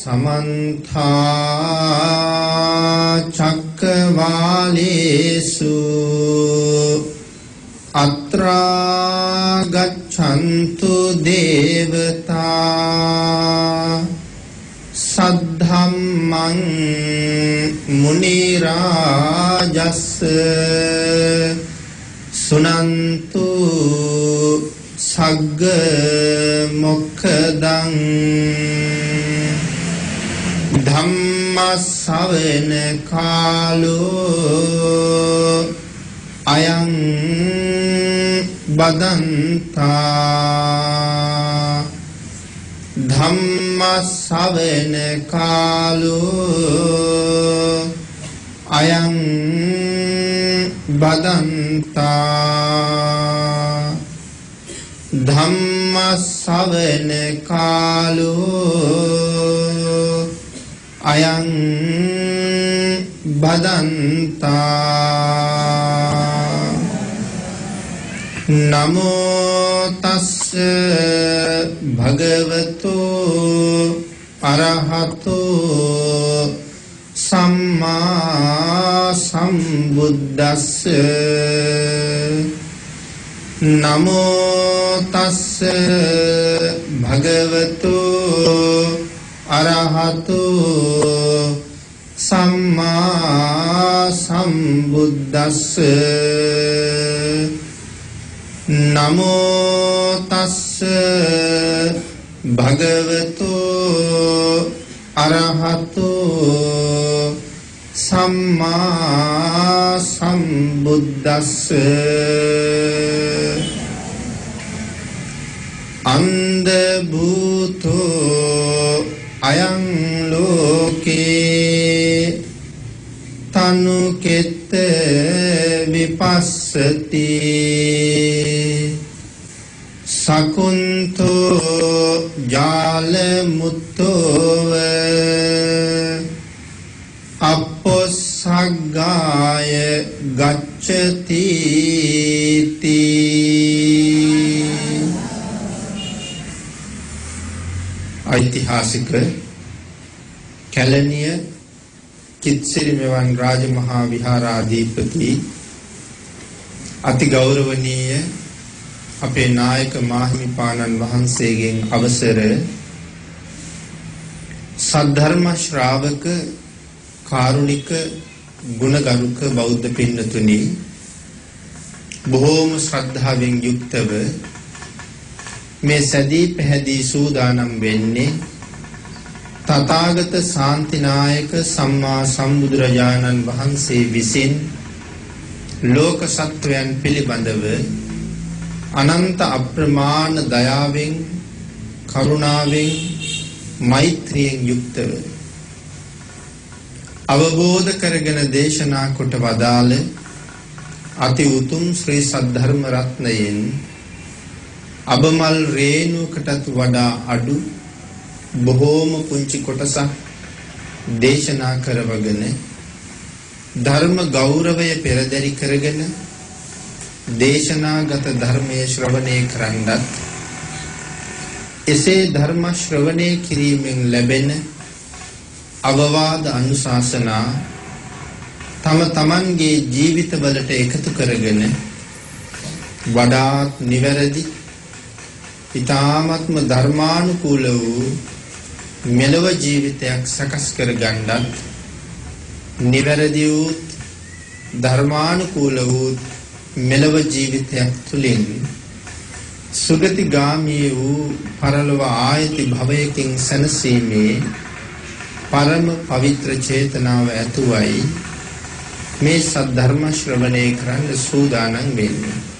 සමන්ත චක්කවාලේසු අත්‍රා ගච්ඡන්තු දේවතා සද්ධම්මං මුනි රාජස්ස සුනන්තු සග්ග මොක්ඛදං ධම්ම ශවන කාලෝ අයං බදන්තා ධම්ම ශවන කාලෝ අයං බදන්තා ධම්ම ශවන කාලෝ අයං බදන්තා. නමෝ තස්ස භගවතු අරහතෝ සම්මා සම්බුද්දස්ස. නමෝ තස්ස භගවතු අරහතෝ සම්මා සම්බුද්දස්ස. නමෝ තස්ස භගවතු අරහතෝ සම්මා සම්බුද්දස්ස. අන්ධ භූතෝ අයං ලෝකේ තනු කෙත්ත විපස්සති සකුන්තෝ ජාල මුත්තෝව අපොස්සග්ගාය ගච්ඡති තී. ඓතිහාසික කැලණිය කිත්සිරි මෙවන් රාජමහා විහාරාධිපති අති ගෞරවනීය අපේ නායක මාහිමිපාණන් වහන්සේගෙන් අවසර සද්ධර්ම ශ්‍රාවක කාරුණික ගුණගරුක බෞද්ධ පින්නතුනි, බොහෝම ශ්‍රද්ධාවෙන් යුක්තව මේ සැදී පැහැදී සූදානම් වෙන්නේ තථාගත ශාන්තිනායක සම්මා සම්බුදුරජාණන් වහන්සේ විසින් ලෝක සත්වයන් පිළිබඳව අනන්ත අප්‍රමාණ දයාවෙන් කරුණාවෙන් මෛත්‍රියෙන් යුක්තව අවබෝධ කරගෙන දේශනා කොට වදාළ අති උතුම් ශ්‍රී සද්ධර්ම රත්නයෙන් අබමල් රේණුවකටත් වඩා අඩු බොහෝම පුංචි කොටසක් දේශනා කරවගෙන ධර්ම ගෞරවය පෙරදරි කරගෙන දේශනාගත ධර්මයේ ශ්‍රවණය කරන්නත් එසේ ධර්ම ශ්‍රවණය කිරීමෙන් ලැබෙන අවවාද අනුශාසනා තම තමන්ගේ ජීවිතවලට එකතු කරගෙන වඩාත් නිවැරදි ඊ타ත්ම ධර්මානුකූල වූ මෙලොව ජීවිතයක් සකස් කර ගන්නත් නිවැරදි වූ ධර්මානුකූල වූ මෙලොව ජීවිතයක් තුළින් සුගතිගාමී වූ පරලොව ආයති භවයකින් සැනසීමේ පරම පවිත්‍ර චේතනාව ඇතුවයි මේ සද්ධර්ම ශ්‍රවණය කරන්න සූදානම් වෙන්නේ.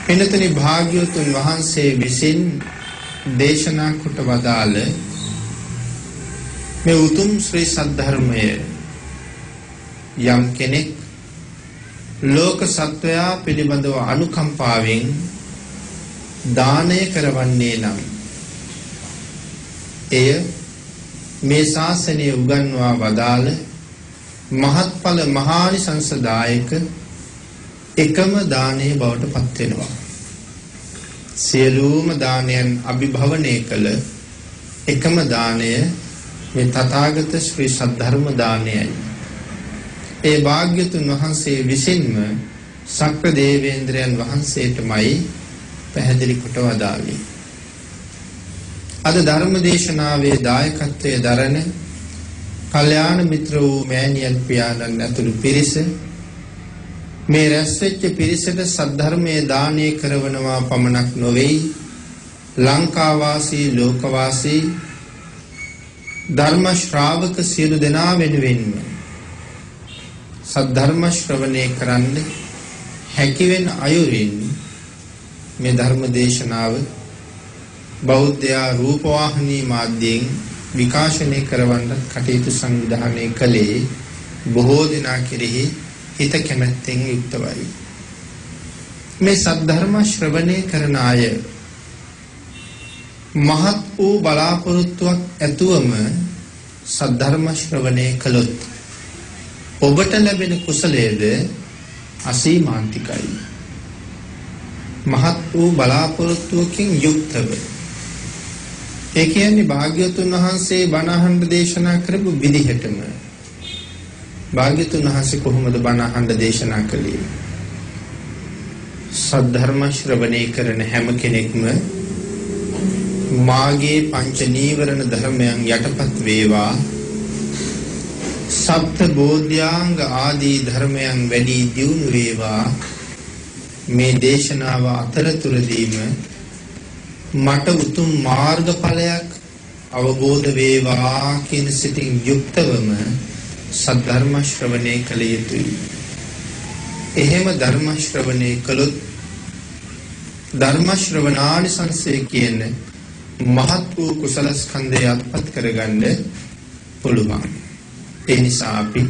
පින්තුනි, භාග්‍යවතුන් වහන්සේ විසින් දේශනා කොට වදාළ මේ උතුම් ශ්‍රී සද්ධර්මය යම් කෙනෙක් ලෝක සත්වයා පිළිබඳව අනුකම්පාවෙන් දානය කරවන්නේ නම් එය මේ ශාසනය උගන්වා වදාළ මහත්ඵල මහානිසංසදායක එකම දානය බවට පත් වෙනවා. සියලුම දානයන් අභිභවනය කළ එකම දාණය මේ තථාගත ශ්‍රී සද්ධර්ම දානයයි. ඒ භාග්‍යතුන් වහන්සේ විසින්ම සක්‍ර දේවේන්ද්‍රයන් වහන්සේටමයි පැහැදිලි කොට වදාළේ. අද ධර්ම දේශනාවේ දායකත්වයේ දරන කල්යාණ මිත්‍ර වූ මෑණියන් පියාණන් ඇතුළු පිරිස මේ රැස් වෙච්ච පිරිසට සද්ධර්මයේ දානය කරවනවා පමණක් නොවේයි, ලංකාවාසී ලෝකවාසී ධර්ම ශ්‍රාවක සියලු දෙනා වෙනුවෙන්ම සද්ධර්ම ශ්‍රවණය කරන්න හැකි වෙන අයුරින් මේ ධර්ම දේශනාව බෞද්ධ රූපවාහිනී මාධ්‍යයෙන් විකාශනය කරවන්න කටයුතු සංවිධානය කළේ බොහෝ දෙනා කෙරෙහි හිත කැමැත්තෙන් යුක්තවයි. මේ සද්ධර්ම ශ්‍රවණය කරන අය මහත් වූ බලාපොරොත්තුවක් ඇතුවම සද්ධර්ම ශ්‍රවණය කළොත් ඔබට ලැබෙන කුසලයේද අසීමාන්තිකයි. මහත් වූ බලාපොරොත්තුවකින් යුක්තව, ඒ කියන්නේ භාග්‍යවතුන් වහන්සේ බණ අහන්න දේශනා කරපු විදිහටම. භාග්‍යවතුන් වහන්සේ කොහොමද බණ අහන්න දේශනා කළේ? සද්ධර්ම ශ්‍රවණය කරන හැම කෙනෙක්ම මාගේ පංච නීවරණ ධර්මයන් යටපත් වේවා, සප්ත බෝධ්‍යාංග ආදී ධර්මයන් වැඩි දියුණු වේවා, මේ දේශනාව අතරතුරදීම මට උතුම් මාර්ගඵලයක් අවබෝධ වේවා කියන සිතින් යුක්තවම සද්ධර්ම ශ්‍රවණය කළ යුතුයි. එහෙම ධර්ම ශ්‍රවණය කළොත් ධර්ම ශ්‍රවණානිසංසය කියන මහත් වූ කුසල ස්කන්ධය අත්පත් කරගන්න පුළුවන්. ඒ නිසා අපි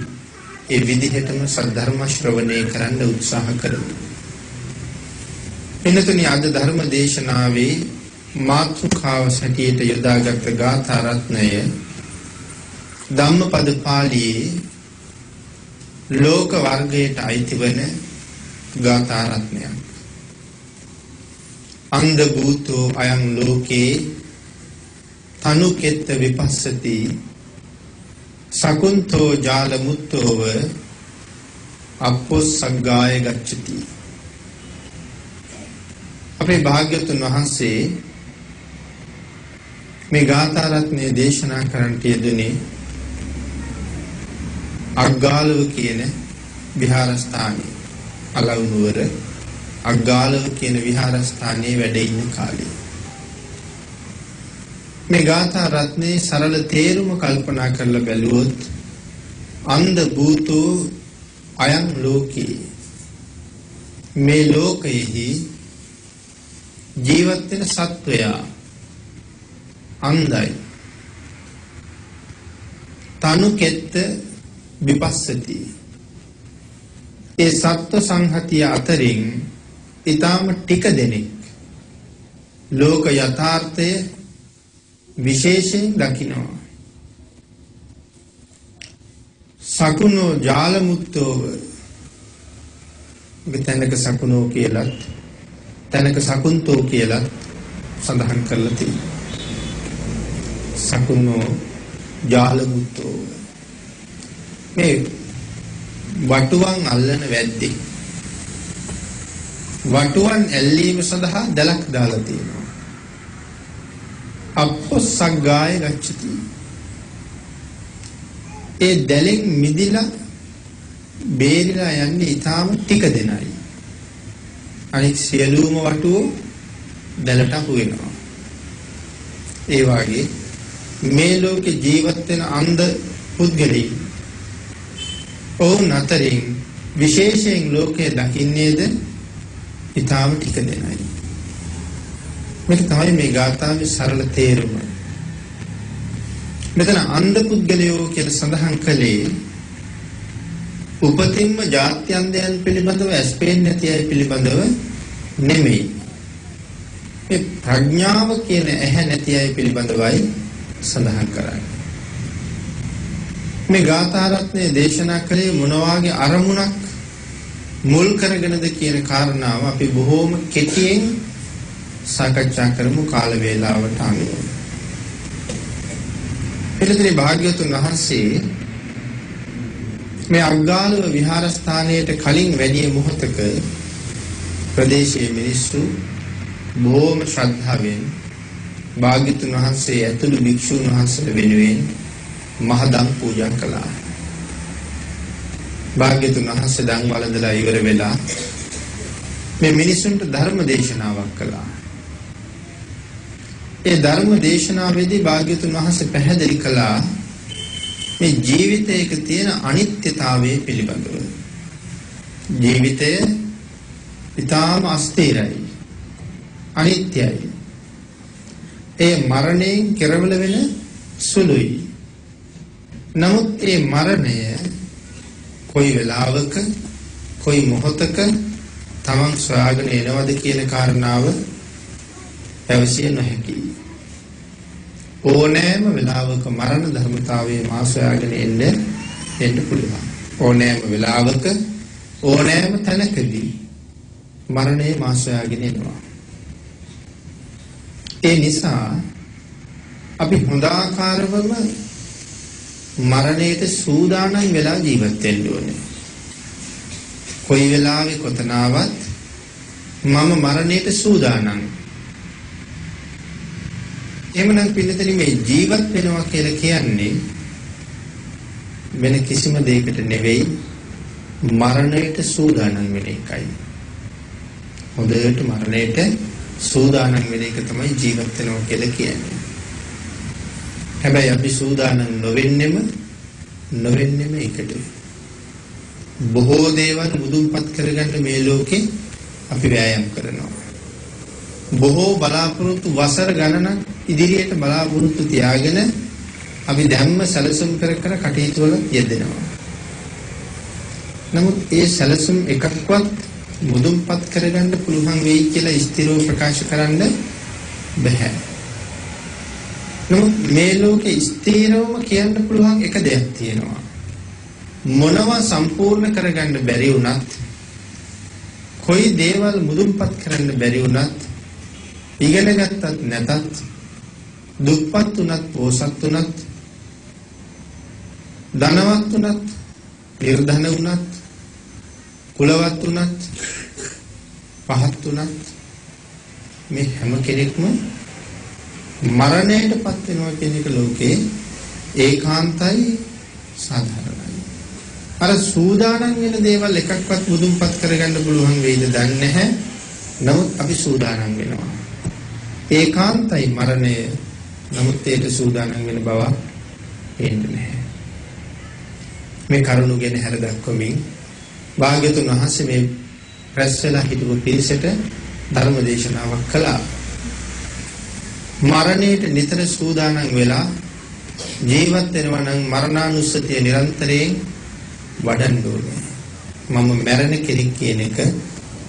ඒ විදිහටම සද්ධර්ම ශ්‍රවණය කරන්න උත්සාහ කරමු. එනතුනි, අද ධර්ම දේශනාවේ මාතෘකාව හැටියට යොදාගත් ගාථා රත්නය ධම්මපද පාළියේ ලෝක වර්ගයට අයිති වන ගාථා රත්නයක්. අන්ධ භූතෝ අයං ලෝකේ තනුකෙත්ත විපස්සති සකුන්තෝ ජාලමුත්තෝව අප්පොස්සග්ගාය ගච්ඡති. අපේ භාග්‍යවතුන් වහන්සේ මේ ගාථා රත්නය දේශනා කරන්නට යෙදුනේ අග්ගාලව කියන විහාරස්ථානයේ, අලව් නුවර අග්ගාලව කියන විහාරස්ථානයේ වැඩ ඉන්න කාලේ. මේ ගාථා රත්නයේ සරල තේරුම කල්පනා කරලා බැලුවොත්, අන්ධ භූතෝ අයං ලෝකේ, මේ ලෝකයෙහි ජීවත් වෙන සත්වයා අන්ධයි. තනු කෙත්ත විපස්සති, ඒ සත්ව සංහතිය අතරින් ඊටාම ටික දෙනෙක් ලෝක යථාර්ථය විශේෂයෙන් දකිනවා. සකුණෝ ජාලමුත්තෝව, තැනක සකුණෝ කියලත් තැනක සකුන්තෝ කියලත් සඳහන් කරලා තියෙනවා. සකුණෝ ජාලමුත්තෝව, මේ වටුවන් අල්ලන වැද්දෙක් වටුවන් ඇල්ලීම සඳහා දැලක් දාලා තියෙනවා. අප්පොස්සග්ගාය ගච්ඡති, ඒ දැලෙන් මිදිලා බේරිලා යන්නේ ඊටාම ටික දෙනයි. අනිත් සියලුම වටුවෝ දැලට අහු වෙනවා. ඒ වාගේ මේ ලෝකේ ජීවත් වෙන අන්ධ පුද්ගලයන් ඔවුන් අතරින් විශේෂයෙන් ලෝකය දකින්නේද ඊටාම ටික දෙනයි. මේක තමයි මේ ගාථාවේ සරල තේරුම. මෙතන අන්ධ පුද්ගලයෝ කියලා සඳහන් කළේ උපතින්ම ජාත්‍යන්ධයන් පිළිබඳව ඇස් පේන්නේ නැති අය පිළිබඳව නෙමෙයි. මේ ප්‍රඥාව කියන ඇහැ නැති අය පිළිබඳවයි සඳහන් කරන්නේ. මේ ගාථා රත්නය දේශනා කළේ මොන වාගේ අරමුණක් මුල් කරගෙනද කියන කාරණාව අපි බොහෝම කෙටියෙන් සාකච්ඡා කරමු කාල වේලාවට අනුව. පිළිතුරේ භාග්‍යවතුන් වහන්සේ මේ අග්ගාලව විහාරස්ථානයට කලින් වැඩිය මොහොතක ප්‍රදේශයේ මිනිස්සු බොහොම ශ්‍රද්ධාවෙන් භාග්‍යවතුන් වහන්සේ ඇතුළු භික්ෂූන් වහන්සේලා වෙනුවෙන් මහදම් පූජා කළා. භාග්‍යවතුන් වහන්සේ දන් වළඳලා ඉවර වෙලා මේ මිනිසුන්ට ධර්ම දේශනාවක් කළා. ඒ ධර්ම දේශනාවේදී භාග්‍යවතුන් වහන්සේ පැහැදිලි කළා මේ ජීවිතයක තියෙන අනිත්‍යතාවය පිළිබඳව. ජීවිතය ඉතාම අස්ථිරයි, අනිත්‍යයි. ඒ මරණයෙන් කෙරවල වෙන සුළුයි. නමුත් ඒ මරණය කොයි වෙලාවක කොයි මොහොතක තමන් සොයාගෙන එනවද කියන කාරණාව පැවසිය නොහැකියි. ඕනෑම වෙලාවක මරණ ධර්මතාවයේ මා සොයාගෙන එන්න පුළුවන්. ඕනෑම වෙලාවක ඕනෑම තැනකදී මරණය මා සොයාගෙන එනවා. ඒ නිසා අපි හොඳ ආකාරවම මරණයට සූදානම් වෙලා ජීවත් වෙන්න ඕනේ. කොයි වෙලාවෙ කොතනාවත් මම මරණයට සූදානම්. එහෙමනම් පින්නතනි මේ ජීවත් වෙනවා කියලා කියන්නේ වෙන කිසිම දෙයකට නෙවෙයි, මරණයට සූදානම් වෙන එකයි. හොඳට මරණයට සූදානම් වෙන එක තමයි ජීවත් වෙනවා කියලා කියන්නේ. හැබැයි අපි සූදානම් නොවෙන්නෙම එකට. බොහෝ දේවල් මුදුන්පත් කරගන්න මේ ලෝකේ අපි වෑයම් කරනවා. බොහෝ බලාපොරොත්තු වසර ගණනක් ඉදිරියට බලාපොරොත්තු තියාගෙන අපි දැම්ම සැලසුම් කර කර කටයුතු වල යෙදෙනවා. නමුත් ඒ සැලසුම් එකක්වත් මුදුන්පත් කරගන්න පුළුවන් වෙයි කියලා ස්ථිරව ප්‍රකාශ කරන්න බැහැ. නමුත් මේ ලෝකේ ස්ථිරවම කියන්න පුළුවන් එක දෙයක් තියෙනවා. මොනවා සම්පූර්ණ කරගන්න බැරි වුණත්, කොයි දේවල් මුදුන්පත් කරන්න බැරි වුණත්, ඉගෙන ගත්තත් නැතත්, දුප්පත් වුණත් පොහොසත් වුණත්, ධනවත් වුණත් නිර්ධන වුණත්, කුලවත් වුණත් පහත් වුණත්, මේ හැම කෙනෙක්ම මරණයටපත් වෙනවා කියන එක ලෝකේ ඒකාන්තයි, සාධාරණයි. අර සූදානම් වෙන දේවල් එකක්වත් මුදුන්පත් කරගන්න පුළුවන් වෙයිද දන්නේ නැහැ. නමුත් අපි සූදානම් වෙනවා. ඒකාන්තයි මරණය. නමුත් ඒට සූදානම් වෙන බව පේන්නේ නැහැ. මේ කරුණු ගැන හැර දක්වමින් භාග්‍යවතුන් වහන්සේ මේ රැස් වෙලා හිටපු පිරිසට ධර්ම දේශනාවක් කළා. මරණයට නිතර සූදානම් වෙලා ජීවත් වෙනවා නම් මරණානුස්සතිය නිරන්තරයෙන් වඩන්න ඕනේ. මම මැරෙන කෙනෙක් කියන එක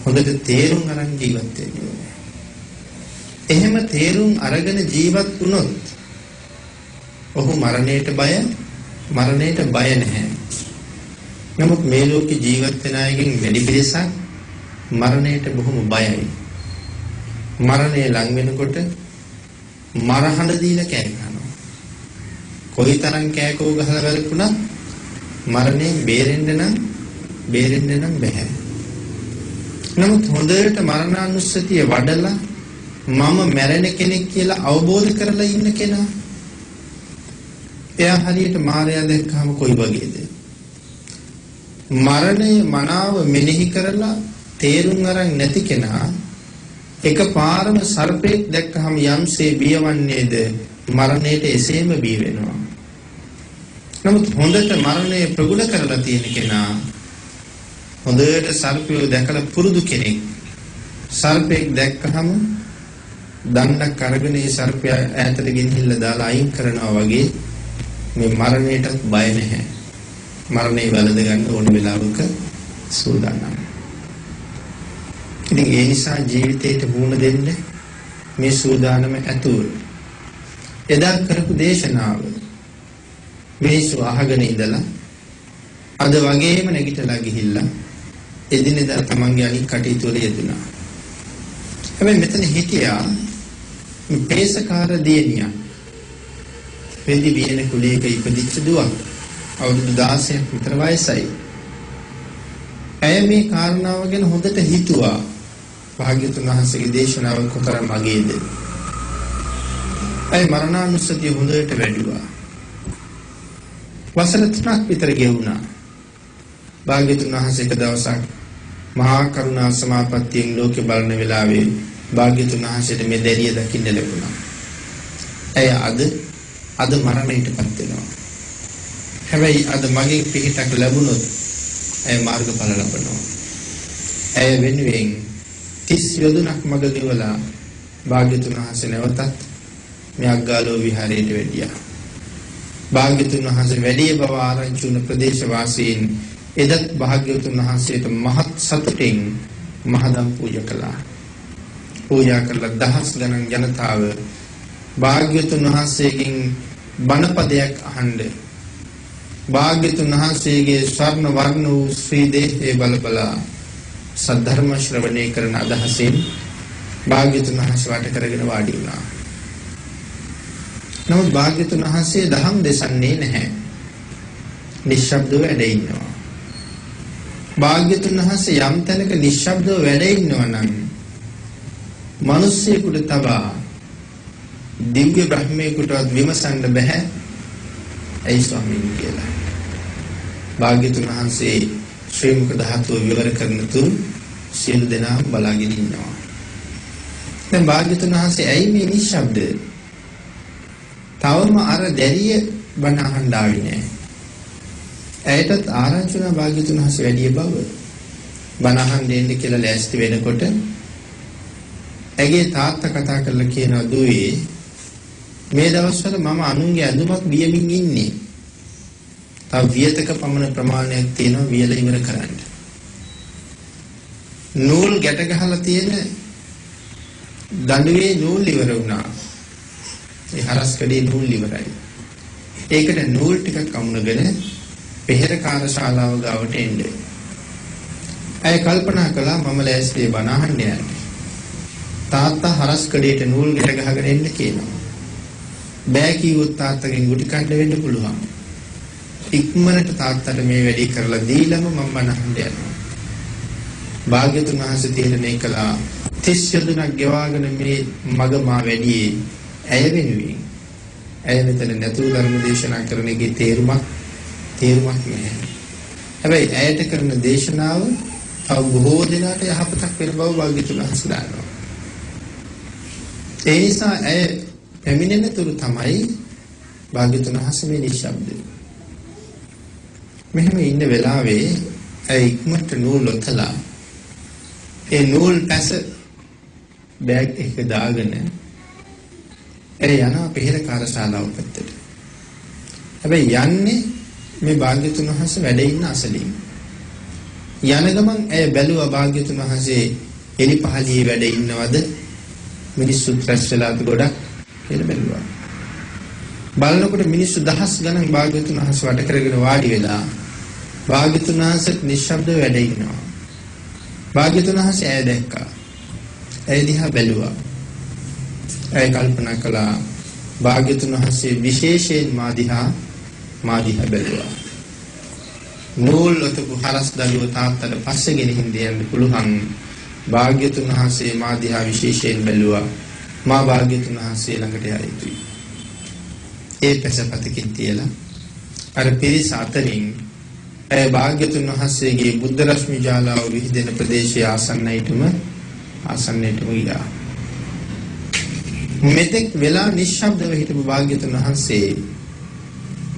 හොඳට තේරුම් අරන් ජීවත් වෙන්න ඕනේ. එහෙම තේරුම් අරගෙන ජීවත් වුණොත් ඔහු මරණයට බය නැහැ. නමුත් මේ ලෝකේ ජීවත් වෙන අයගෙන් වැඩි පිරිසක් මරණයට බොහොම බයයි. මරණය ලං වෙනකොට මරහඬ දීලා කෑ ගහනවා. කොයිතරම් කෑකෝ ගහලා වැළපුණත් මරණයෙන් බේරෙන්න නම් බැහැ. නමුත් හොඳට මරණානුස්සතිය වඩලා මම මැරෙන කෙනෙක් කියලා අවබෝධ කරලා ඉන්න කෙනා, එයා හරියට මායя දැක්කහම කොයි වගේද? මරණය මනාව මෙනෙහි කරලා තේරුම් අරන් නැති කෙනා එකපාරම සර්පෙක් දැක්කහම යම්සේ බියවන්නේද, මරණයට එසේම බිය වෙනවා. නමුත් හොඳට මරණය ප්‍රගුණ කරලා තියෙන කෙනා, හොඳට සර්පයෝ දැකලා පුරුදු කෙනෙක්, සර්පෙක් දැක්කහම දණ්ඩක් අරගෙන ඒ සර්පයා ඈතට ගෙනහිල්ලා දාලා අයින් කරනවා වගේ මේ මරණයටත් බය නැහැ. මරණය වළඳ ගන්න ඕන වෙලාවක සූදානම්. ඉතින් ඒ නිසා ජීවිතේට මුහුණ දෙන්න මේ සූදානම ඇතුව එදා කරපු දේශනාව මිනිස්සු අහගෙන ඉඳලා අද වගේම නැගිටලා ගිහිල්ලා එදිනෙදා තමන්ගේ අනික් කටයුතු වල යෙදුණා. හැබැයි මෙතන හිටියා පේසකාර දියණියක්. රෙදි වියන කුලයක ඉපදිච්ච දුවක්. අවුරුදු 16ක් විතර වයසයි. ඇය මේ කාරණාව ගැන හොඳට හිතුවා. භාග්‍යවතුන් වහන්සේගේ දේශනාව කොතරම් අගේද. ඇය මරණානුස්සතිය හොඳට වැඩුවා. වසර 3ක් විතර ගෙවුණා. භාග්‍යවතුන් වහන්සේ එක දවසක් මහා කරුණා සමාපත්තියෙන් ලෝකෙ බලන වෙලාවේ භාග්‍යවතුන් වහන්සේට මේ දැරිය දකින්න ලැබුණා. ඇය අද අද මරණයටපත් වෙනවා. හැබැයි අද මගෙන් පිහිටක් ලැබුණොත් ඇය මාර්ගඵල ලබනවා. ඇය වෙනුවෙන් 30 යොදුනක් මග ගෙවලා භාග්‍යවතුන් වහන්සේ නැවතත් මේ අග්ගාලෝ විහාරයට වැඩියා. භාග්‍යවතුන් වහන්සේ වැඩිය බව ආරංචි වුණ ප්‍රදේශවාසීන් එදත් භාග්‍යවතුන් වහන්සේට මහත් සතුටින් මහදම් පූජා කළා. පූජා කළ දහස් ගණන් ජනතාව භාග්‍යවතුන් වහන්සේගෙන් බණපදයක් අහන්න, භාග්‍යවතුන් වහන්සේගේ ස්වර්ණ වර්ණ වූ ශ්‍රී දේහය බල බලා සද්ධර්ම ශ්‍රවණය කරන අදහසින් භාග්‍යවතුන් වහන්සේ වට කරගෙන වාඩි වුණා. නමුත් භාග්‍යවතුන් වහන්සේ දහම් දෙසන්නේ නැහැ. නිශ්ශබ්දව වැඩ ඉන්නවා. භාග්‍යවතුන් වහන්සේ යම් තැනක නිශ්ශබ්දව වැඩ ඉන්නවා නම් මිනිස්සෙකුට තබා දිව්‍ය බ්‍රහ්මයෙකුටවත් විමසන්න බෑ ඇයි ස්වාමීන් කියලා. භාග්‍යවතුන් වහන්සේ ශ්‍රී මුඛ ධාතුව විවර කරන තුරු සියලු දෙනාම බලාගෙන ඉන්නවා. දැන් භාග්‍යවතුන් වහන්සේ ඇයි මේ නිශ්ශබ්ද? තවම අර දැරිය බණ අහන්න ආවේ නෑ. ඇයටත් ආරංචි වුණා භාග්‍යවතුන් වහන්සේ වැඩිය බව. බණ අහන්න එන්න කියලා ලෑස්ති වෙනකොට ඇගේ තාත්තා කතා කරලා කියනවා, දුවේ මේ දවස්වල මම අනුන්ගේ ඇඳුමක් වියමින් ඉන්නේ. තව වියතක පමණ ප්‍රමාණයක් තියෙනවා වියලා ඉවර කරන්න. නූල් ගැට ගහලා තියෙන දඬුවේ නූල් ඉවර වුණා. ඒ හරස් කඩේ නූල් ඉවරයි. ඒකට නූල් ටිකක් අමුණගෙන පෙහෙරකාර ශාලාව ගාවට එන්න. ඇය කල්පනා කළා මම ලෑස්තියේ බණ අහන්න යන්න. තාත්තා හරස් කඩේට නූල් ගැට ගහගෙන එන්න කියනවා. බෑ කිව්වොත් තාත්තගෙන් ගුටි කන්න වෙන්න පුළුවන්. ඉක්මනට තාත්තට මේ වැඩේ කරලා දීලම මම බණ අහන්න යනවා. භාග්‍යවතුන් වහන්සේ තීරණය කළා 30 යොදුනක් ගෙවාගෙන මේ මග මා වැඩියේ ඇය වෙනුවෙන්. ඇය මෙතන නැතුව ධර්ම දේශනා කරන එකේ තේරුමක් නැහැ. හැබැයි ඇයට කරන දේශනාව තව බොහෝ දෙනාට යහපතක් වෙන බව භාග්‍යවතුන් වහන්සේ දන්නවා. ඒ නිසා ඇය පැමිණෙන තුරු තමයි භාග්‍යවතුන් වහන්සේ මේ නිශ්ශබ්ද. මෙහෙම ඉන්න වෙලාවේ ඇය ඉක්මනට නූල් ඔතලා ඒ නූල් පැස බෑග් එක දාගෙන ඇය යනවා පෙහෙරකාර ශාලාව පැත්තට. හැබැයි යන්නේ මේ භාග්‍යවතුන් වහන්සේ වැඩ ඉන්න අසලින්. යන ගමන් ඇය බැලුවා භාග්‍යවතුන් වහන්සේ එලි පහළියේ වැඩ ඉන්නවද, මිනිස්සුත් රැස් වෙලාද ගොඩක් කියලා බැලුවා. බලනකොට මිනිස්සු දහස් ගණන් භාග්‍යවතුන් වහන්සේ වට කරගෙන වාඩි වෙලා භාග්‍යවතුන් වහන්සේත් නිශ්ශබ්දව වැඩ ඉන්නවා. භාග්‍යවතුන් වහන්සේ ඇය දැක්කා. ඇය දිහා බැලුවා. ඇය කල්පනා කළා භාග්‍යවතුන් වහන්සේ විශේෂයෙන් මා දිහා බැලුවා. නූල් ඔතපු හරස් දළුව තාත්තට පස්සේ ගෙනහින් දෙන්න පුළුවන්. භාග්‍යවතුන් වහන්සේ මා දිහා විශේෂයෙන් බැලුවා. මා භාග්‍යවතුන් වහන්සේ ළඟට යා යුතුයි. ඒ පැසපතකින් තියලා අර පිරිස අතරින් ඇය භාග්‍යවතුන් වහන්සේගේ බුද්ධ රශ්මි ජාලාව විහිදෙන ප්‍රදේශයේ ආසන්නයටම ගියා. මෙතෙක් වෙලා නිශ්ශබ්දව හිටපු භාග්‍යවතුන් වහන්සේ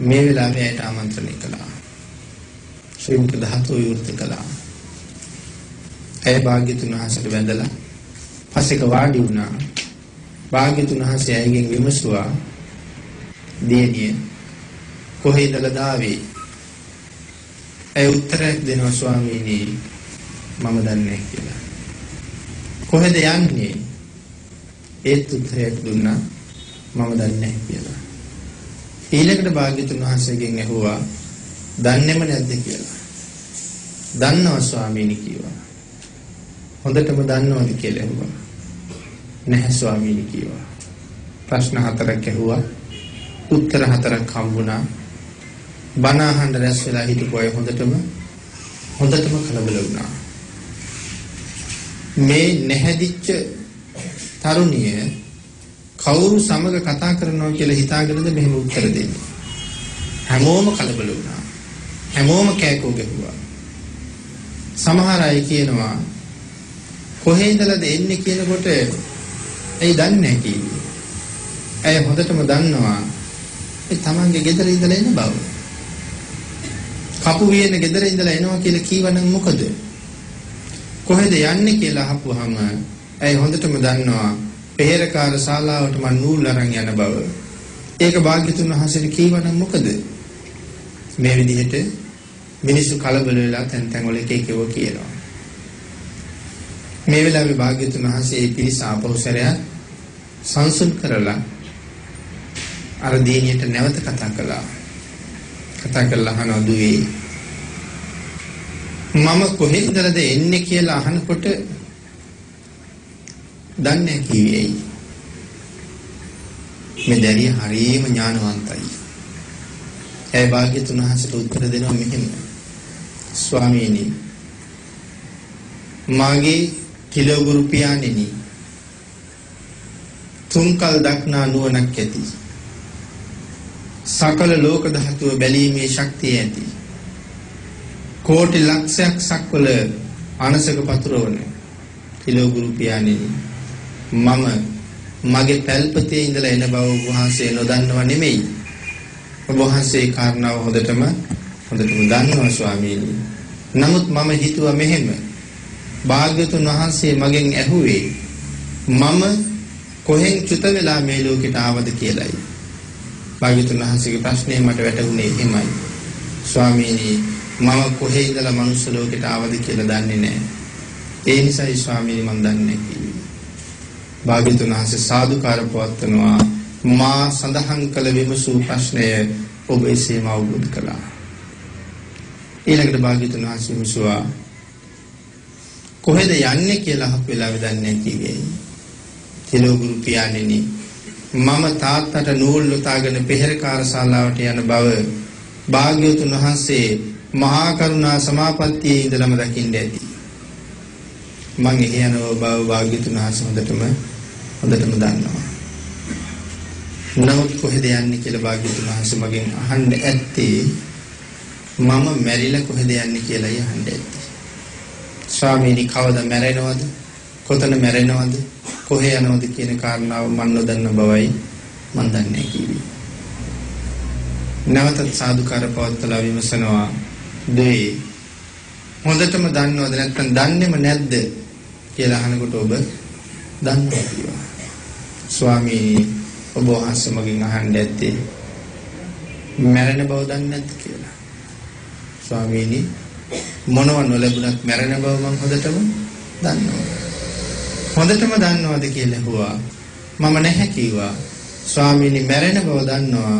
මේ වෙලාවේ ඇයට ආමන්ත්‍රණය කළා. ශ්‍රී මුඛ ධාතුව විවෘත කළා. ඇය භාග්‍යවතුන් වහන්සේට වැඳලා පස්සෙක වාඩි වුණා. භාග්‍යවතුන් වහන්සේ ඇයගෙන් විමසුවා, දියණිය කොහේ ඉඳලා දාවේ? ඇය උත්තරයක් දෙනවා, ස්වාමීනි මම දන්නේ නැහැ කියලා. කොහෙද යන්නේ? ඒත් උත්තරයක් දුන්නා, මම දන්නේ නැහැ කියලා. ඊළඟට භාග්‍යවතුන් වහන්සේගෙන් ඇහුවා, දන්නේම නැද්ද කියලා. දන්නවා ස්වාමීනි කිව්වා. හොඳටම දන්නවද කියලා ඇහුවා. නැහැ ස්වාමීනි කිව්වා. ප්‍රශ්න හතරක් ඇහුවා. උත්තර හතරක් හම්බුණා. බණ අහන්න රැස් වෙලා හිටපු අය හොඳටම හොඳටම කලබල වුණා. මේ නැහැදිච්ච තරුණිය කවුරු සමග කතා කරනවා කියලා හිතාගෙනද මෙහෙම උත්තර දෙන්නේ? හැමෝම කලබල වුණා. හැමෝම කෑකෝ ගැහුවා. සමහර අය කියනවා කොහේ ඉඳලාද එන්නේ කියනකොට ඇයි දන්නේ නැහැ කිව්වේ. ඇය හොඳටම දන්නවා ඒ තමන්ගේ ගෙදර ඉඳලා එන බව. කපු වියන ගෙදර ඉඳලා එනවා කියලා කීවනම් මොකද? කොහෙද යන්නේ කියලා අහපුවාම ඇය හොඳටම දන්නවා පෙහෙරකාර ශාලාවට මං නූල් අරන් යන බව. ඒක භාග්‍යතුන් වහන්සේට කීවනම් මොකද? මේ විදිහට මිනිස්සු කලබල වෙලා තැන් තැන් වල එක එක ඒවා කියනවා. මේ වෙලාවේ භාග්‍යතුන් වහන්සේ ඒ පිරිස ආපහු සැරයක් සංසුන් කරලා අර දිනියට නැවත කතා කළා. කතා කරලා අහනවා, දුවේ මම කොහේ ඉඳලාද එන්නේ කියලා අහනකොට දන්නේ නැහැ කිව්වේ ඇයි? මේ දැරිය හරියම ඥානවන්තයි. ඇය භාග්‍යතුන් වහන්සේට උත්තර දෙනවා මෙහෙම. ස්වාමීනි, මාගේ තිලෝගුරු පියාණෙනි, තුන්කල් දක්නා නුවණක් ඇති. සකල ලෝක ධාතුව බැලීමේ ශක්තිය ඇති. කෝටි ලක්ෂයක් සක්වල අනසක පතුරවන තිලෝගුරු පියාණෙනි, මම මගේ පැල්පතේ ඉඳලා එන බව ඔබ වහන්සේ නොදන්නව නෙමෙයි. ඔබ වහන්සේ කාරණාව හොඳටම හොඳටම දන්නවා ස්වාමීනි. නමුත් මම හිතුවා මෙහෙම, භාග්‍යතුන් වහන්සේ මගෙන් ඇහුවේ මම කොහෙන් චුත වෙලා මේ ලෝකෙට ආවද කියලායි. භාග්‍යතුන් වහන්සේගේ ප්‍රශ්නේ මට වැටහුනේ එහෙමයි. ස්වාමීනි, මම කොහේ ඉඳලා මනුස්ස ලෝකෙට ආවද කියලා දන්නේ නැහැ. ඒ නිසායි ස්වාමීනි මං දන්නේ කිව්වේ. භාග්‍යතුන් වහන්සේ සාදුකාර පවත්වනවා, මා සඳහන් කළ විමසූ ප්‍රශ්නය ඔබ එසේම අවබෝධ කළා. ඊළඟට භාග්‍යතුන් වහන්සේ විමසුවා, කොහෙද යන්නේ කියලා අහපු වෙලාවේ දන්නේ නැහැ කිව්වේ. තිලෝගුරු පියාණෙනි, මම තාත්තට නූල් ලොතාගෙන පෙහෙරකාර ශාලාවට යන බව භාග්‍යවතුන් වහන්සේ මහා කරුණා සමාපත්තියේ ඉඳලම දකින්න ඇති. මං එහෙ යන බව භාග්‍යවතුන් වහන්සේ හොඳටම හොඳටම දන්නවා. නමුත් කොහෙද යන්නේ කියලා භාග්‍යවතුන් වහන්සේ මගෙන් අහන්න ඇත්තේ මම මැරිලා කොහෙද යන්නේ කියලායි අහන්න ඇත්තේ. ස්වාමීනි, කවද මැරෙනවද, කොතන මැරෙනවද, කොහේ යනවද කියන කාරණාව මන් නොදන්න බවයි මන් දන්නේ කිව්වේ. නැවතත් සාදුකාර පවත්වලා විමසනවා, දෙයි හොඳටම දන්නවද නැත්නම් දන්නේම නැද්ද කියලා අහනකොට ඔබ දන්නවා කිව්වා. ස්වාමීනි, ඔබ වහන්සේ මගෙන් අහන්න ඇත්තේ මැරෙන බව දන්නේ නැද්ද කියලා. ස්වාමීනි, මොනව නොලැබුණත් මැරෙන බව මං හොඳටම දන්නවා. හොඳටම දන්නවද කියලා ඇහුවා. මම නැහැ කිව්වා. ස්වාමීනි, මැරෙන බව දන්නවා.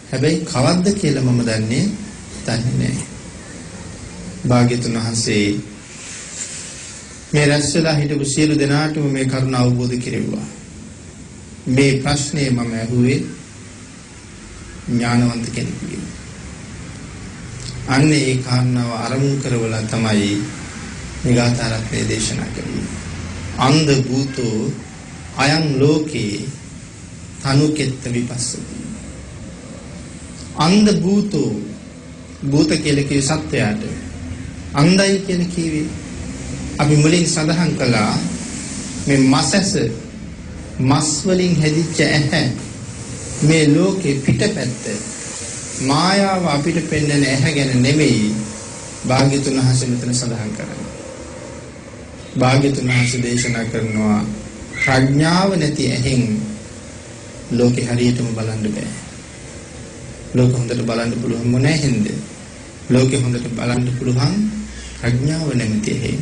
හැබැයි කවද්ද කියලා මම දන්නේ නැහැ. භාග්‍යතුන් වහන්සේ මේ රැස් වෙලා හිටපු සියලු දෙනාටම මේ කරුණ අවබෝධ කෙරෙව්වා. මේ ප්‍රශ්නේ මම ඇහුවේ ඥානවන්ත කෙනෙකුගෙන්. අන්න ඒ කාරණාව අරමුණු කරවලා තමයි මේ ගාථා රත්නය දේශනා කළේ. අන්ධ භූතෝ අයං ලෝකේ තනුකෙත්ත විපස්සති. අන්ධ භූතෝ, භූත කියලා කිව්වේ සත්වයාට, අන්ධයි කියලා කිව්වේ අපි මුලින් සඳහන් කළා මේ මස් ඇස, මස් වලින් හැදිච්ච ඇහැ මේ ලෝකේ පිටපැත්ත මායාව අපිට පෙන්වන ඇහැ ගැන නෙමෙයි භාග්‍යතුන් වහන්සේ මෙතන සඳහන් කරන්නේ. භාග්‍යතුන් වහන්සේ දේශනා කරනවා ප්‍රඥාව නැති ඇහෙන් ලෝකේ හරියටම බලන්න බෑ. ලෝක හොඳට බලන්න පුළුවන් මොන ඇහෙන්ද? ලෝකේ හොඳට බලන්න පුළුවන් ප්‍රඥාව නැමැති ඇහෙන්.